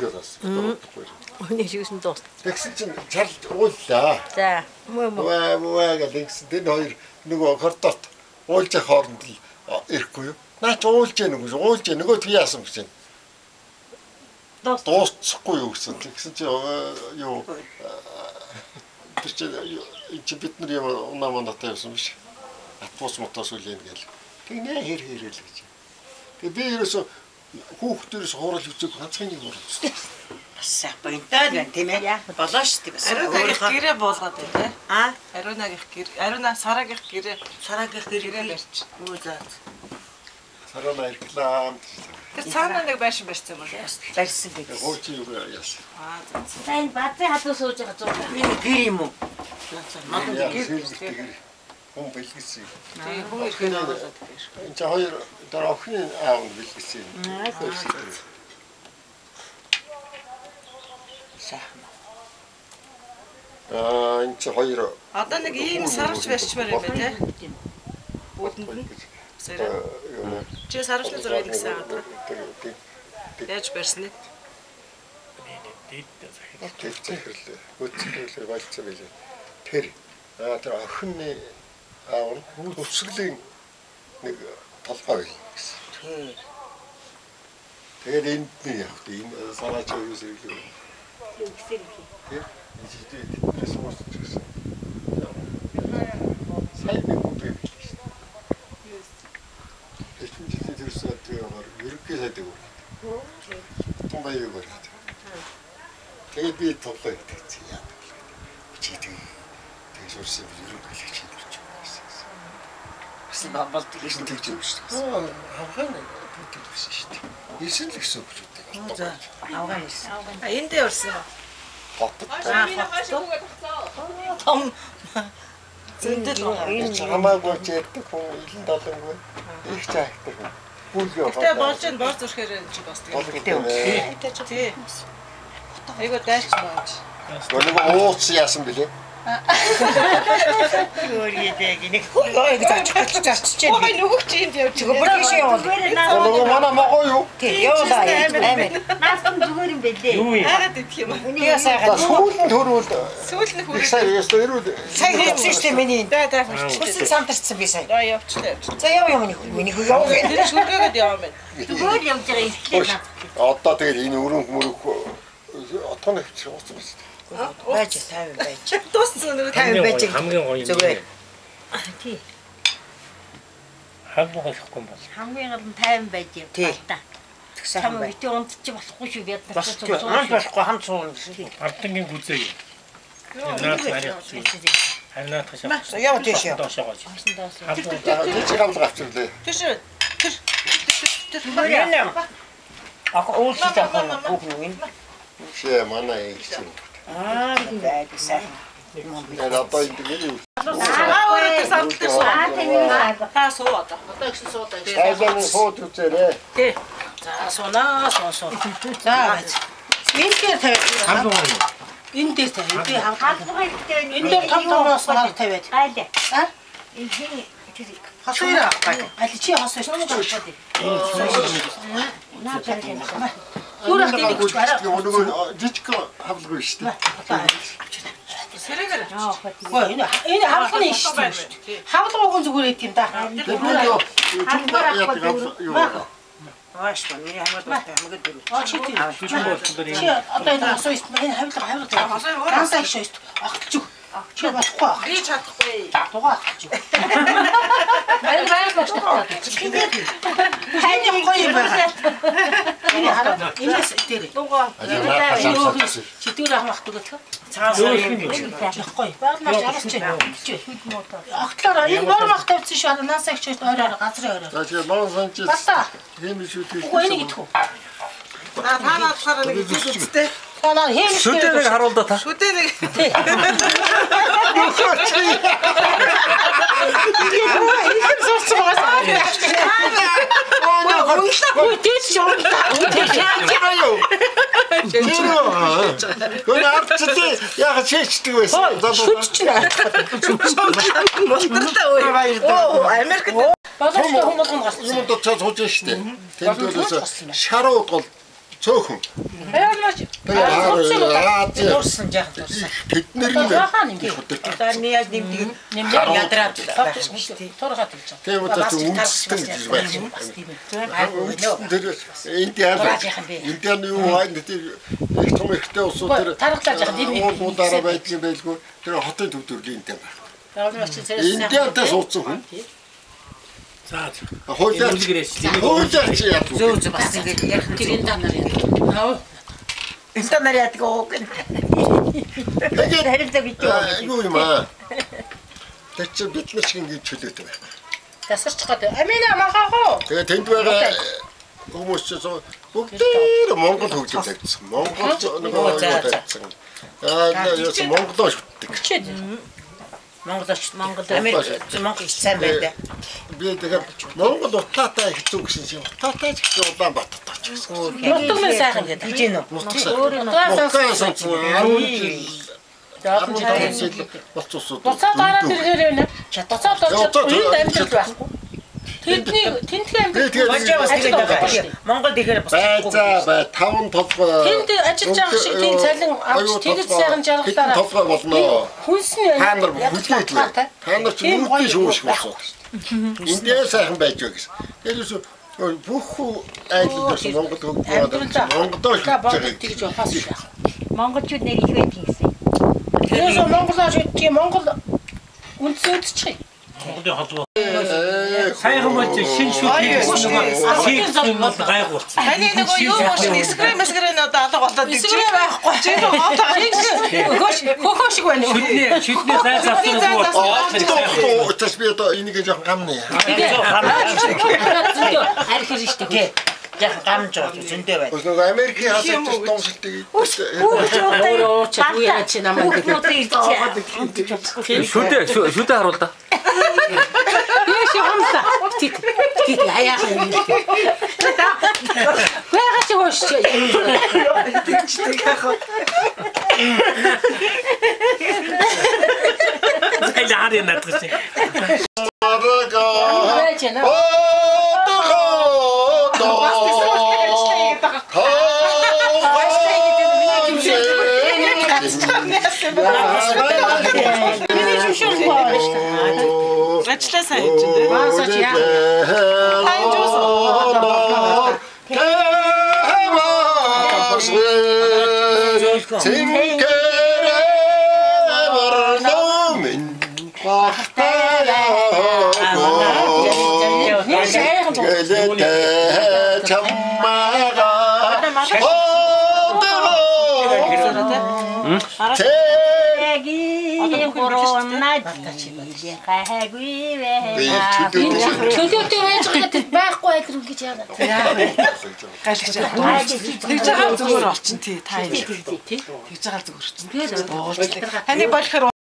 Үнхээр бас. Өний шигсэн дуус. Тэгсэн чинь чарлж ууллаа. За. Мөө мөө. Мөө гэл ингэсэн. Тэр хоёр нөгөө коридорт уулж явах хооронд л ирэхгүй юу? Наа ч уулж яах нүгээс уулж яах нөгөө тэг яасан гэж. Дуусчихгүй юу гэсэн. Тэгсэн чи юу тэр чи бид нар юм унаа мундаатай явсан биш. Атгуус мотоос үлээн гэл. Тэг нэ хэр хэрэл гэж. Тэг би ерөөсө хүүхдэрээс хурал үзег ганцхан нэг хурал үзсэн. Бас сайн буянтай л байна тийм ээ. Болоо шүү дээ бас. Ариунагийнх гэрээ буулгаад байна те. Аа? Ариунагийнх гэр, Ариуна Сараагийнх гэрээ, Сараагийнх гэрээ барьч. Үгүй за. Сарана реклам. Тэр цаана нэг байшин барьсан юм уу? Барьсан гэж. Хуучин юу яасан. Аа за. За энэ базын халуун сууж байгаа зураг. Энэ гэр юм уу? Мадам гэр. Хүн бэлгэсэн. Тийм хүн ирэхээр оруулаад гэр. Энэ чи хоёр тэр охины аав нь бэлгэсэн. Сайхан. Аа энэ чи хоёр. Одоо нэг ийм сарвч барьчмаар юм байна те. Үүдэнд нь. Чи сарвчны зургийг нэгсэн агаад. Яаж барьсан вэ? Тэр захирлээ. Хөцөглөө болцсон байлээ. Тэр тэр охины аав нь төвсгөлийн нэг толгой байл гэсэн. Тэгээд энд нэг явах. Энэ сараач юу зэрэг. Тийм. Энэ тэднээс уусч гэсэн. Сая нэг хүн байв гэсэн. Эрчим жилийн төрсөн адигаар ерөнхий сайдаг үү. Тунгай юу бариад. Тэгээд би тоглоо гэдэг яа. Чи тэг сурсан би ерөнхий хэлж хийдэрч байсан. Бас болдог юм тэгж юм шүү дээ. Авган бүтэн гэсэн шүү дээ. Ирсэн л гэсэн үг шүү дээ. За, авган ирсэн. А энэ дээр урсан юм. Хотод. Том зөндөл энэ хамаагүй ч ярьдаг хүн илэн далангүй их цаагтар хүн. Бүлгээ. Гэтэ болж энэ бор зүрхээр чи бас тэгээд. Тий. Айгуу дайрч болж. Нөгөө ууц яасан бэлээ? Өөрийдээ гинэ. Ой гэж очих гэж очиж байна. Ой нөгөөч энд явж байгаа. Бүр тийш явуул. Нөгөө манай могоо юу? Тий, явуулаа. Амар. Наасан зүгээр юм бэлээ. Хайгаад идэх юм. Яа сайхан. Сүүл нь төрүүл. Сүүл нь хүрээ. Сая ястаа ирүүл. Сая хүрсэн шүү дээ миний. Да да хүрчихсэн. Хүсэн самтарсан би сая. За явчлаа явчлаа. За яв яв миний хүү. Миний хүү яв. Тэр шүргээгээд яваа юм байна. Зүгээр явж байгаа ирэхлээр наад. Одоо тэгэл энэ өрөнх мөрөх отгоны хвч ууцсан байна. Байж 50 байж. Дууссан нөгөө 50 байж. Хамгийн гоё юм. Зүгээр. Тий. Хамгаа ихгүй бол. Хамгийн гол нь 50 байж юм байна. Тэг сайхан бай. Бити унтчих болохгүй шүү бид нар. Унт болохгүй хамт сууна гэсэн. Ардынгийн гүзээ юм. Наад нарийн. Харин наадах шаа. Яв тийш яв. Доошоо гоож. Тийш гамлага авчирлээ. Тийш. Тэр тэр тэр. Ах уулзах авах бүх юм. Шээ манай их чинь. Аа байж сайхан. Тэгээд одоо энэ гэр юу? Аа өөрөө тэр савдал дээр суу. Аа Та суу одоо. Одоо ихсэн суудаа. Тайлан сууд үзээрэй. Тий. За суунаа суу суу. За байж. Энэ дээр тавиад. Хамгаа юм. Энэ дээр тавиад. Би хавдгаа хэрэгтэй байна. Энэ дээр том томоос гар тавиад. Гайлаа. Аа? Энэ хин тэр хосоо. Аль чи хосоо шүү дээ. Наа тавиад. Юурах тийм гэж бараа. Нөгөө жижиг хавлгүй шүү дээ. Сэрэгээр. Үгүй энэ энэ хавлганы иш шүү дээ. Хавлгаагүй зүгээр байт юм да. Юу? Ааш ба миний хамаг дуртай хамаг дөрөв. Аа чи тийм. Чи Чи одоо энэ хосоо иш энэ хавлга хавлга. Ганцаа иш иш огтлж өг. Чи болохгүй ах. Би чадахгүй. Дугаа огтлж өг. Баяр баяр багш. Тань гоё юм байна. Энэ хараа. Энэс дээр. Дугаа. Чи дээр ахмах дөгөх. Цагаан сар юм. Жохгүй. Багнаар жарч чи. Огтлоор энэ бор мах тавьсан шүү. Ара наасаа их ч ойроор газрын ойроор. За чи лон санчи. Бата. Хэм шүү тийш. Үгүй энийг идэхүү. Аа та наадахаар нэг үзэл үзтээ. Та наа хэм шүү. Шүдээ нэг харуул да та. Шүдээ нэг. Ихэм сурсан байгаа. Үгүй тийч унтаа. Юу? Гүн арчилээ яг чэчдэг байсан. Шүд чинь айлтгах. Мултартай өө. Оо Америкт Боломжтой хүн болгоно гарсан. Юм доо цаа сууж штэ. Тэндээс шарууд гол Цөөхөн. Дурсан жаахан дурсан. Тэд нар нь одоо яаж нэмдэг ядраад байх шүү дээ. Тургаад хэлж байгаа. Тийм учраас үндэстэн гэж байх. Тэр Индиан Индиан юу байна тэр их том ихтэй улсууд тэр тархлаа жаахан тийм уулаараа байдаг юм байлгүй. Тэр хотын төв төрлийн Индиан байх. Индиантай суудсан хүн. За. Хуулиар яах вэ? Зөө зөө бас ингэж ярих тэр энэ нар яа. Энэ нар яадаг уу гэн. Тэгээд харилцаа битүү. Юу юм аа? Тэр чинь бид нар шиг ингэж чөлөөтэй байх. Тасарч гад. Амина махах уу? Тэгээд тэнд байгаа хүмүүс чинь бүгдээр Монгол хөгжим тавьчихсан. Монгол нөгөө тавьчихсан. Аа яасан Монголоо шүтдэг. Монголч Монгол Америк Монгол их сайн байна да. Би тэгэхээр Монгол утаатай хэцүү гэсэн чинь утаатай ч гэсэн Улаанбаатарт очих гэсэн. Нутаг мэн сайхан гэдэг. Гэж гэнэ үү? Нутгаа сонссон 10 жил болц усууд. Буцаад гараад ирэхээр байна. Буцаад очоод энд амьдрал байхгүй. Тэдний тентхэн амьдрал болж бас тэгээд байгаа. Монгол ихээр бай за бай таван толгой. Тэнд ажиллаж байгаа шиг тийм цалин авч тэгж сайхан жаргалаараа толгой болно. Хүнс нь та нар хүлээж та нар ч нүдний шүүр шиг болсон. Эндээ сайхан байж байгаа гэсэн. Тэрээс бүх айлд бас Монгол хөгжмөд Монголоор тэгж явахаас шүү. Монголчууд нэр их байдаг гэсэн. Тэрээс Монголоор шүтгий Монгол үндсэн үндсчих. Монголын холбоо. Сайхан болж шин шүт хийсэн нөгөө зам бол гайгүй болсон. Таны нөгөө юу мөн эсгэрээ мэсгэрээ нь одоо алга болоод ирж байгаа байхгүй. Чи хоолой хөхөө шиг байна. Шүдний зай завсан уу? Тэс би одоо энийг жоохон гамна. Арх хэрэг шүү дээ. Яхан гамж болж зөндөө байна. Нөгөө Америкийн хасагч томшилтыг өөрөө ууч үе чи намайг шүдэ шүдэ харуул да. Яаш хамсаа. Тит тит аяах юм. Бага чи хоош. Тэгчдэг яах вэ? Зайлаа харъя надад чи. Ажлаа сайн хийж байна. Баасаач яа. Сайн жуус. Чөлөөтэй байж байгаа байхгүй айдэр гэж яагаад. Галагч. Тэгж байгаа зүгээр олчин тий та юм. Тэгж байгаа зүгээр олчин. Таны болохоор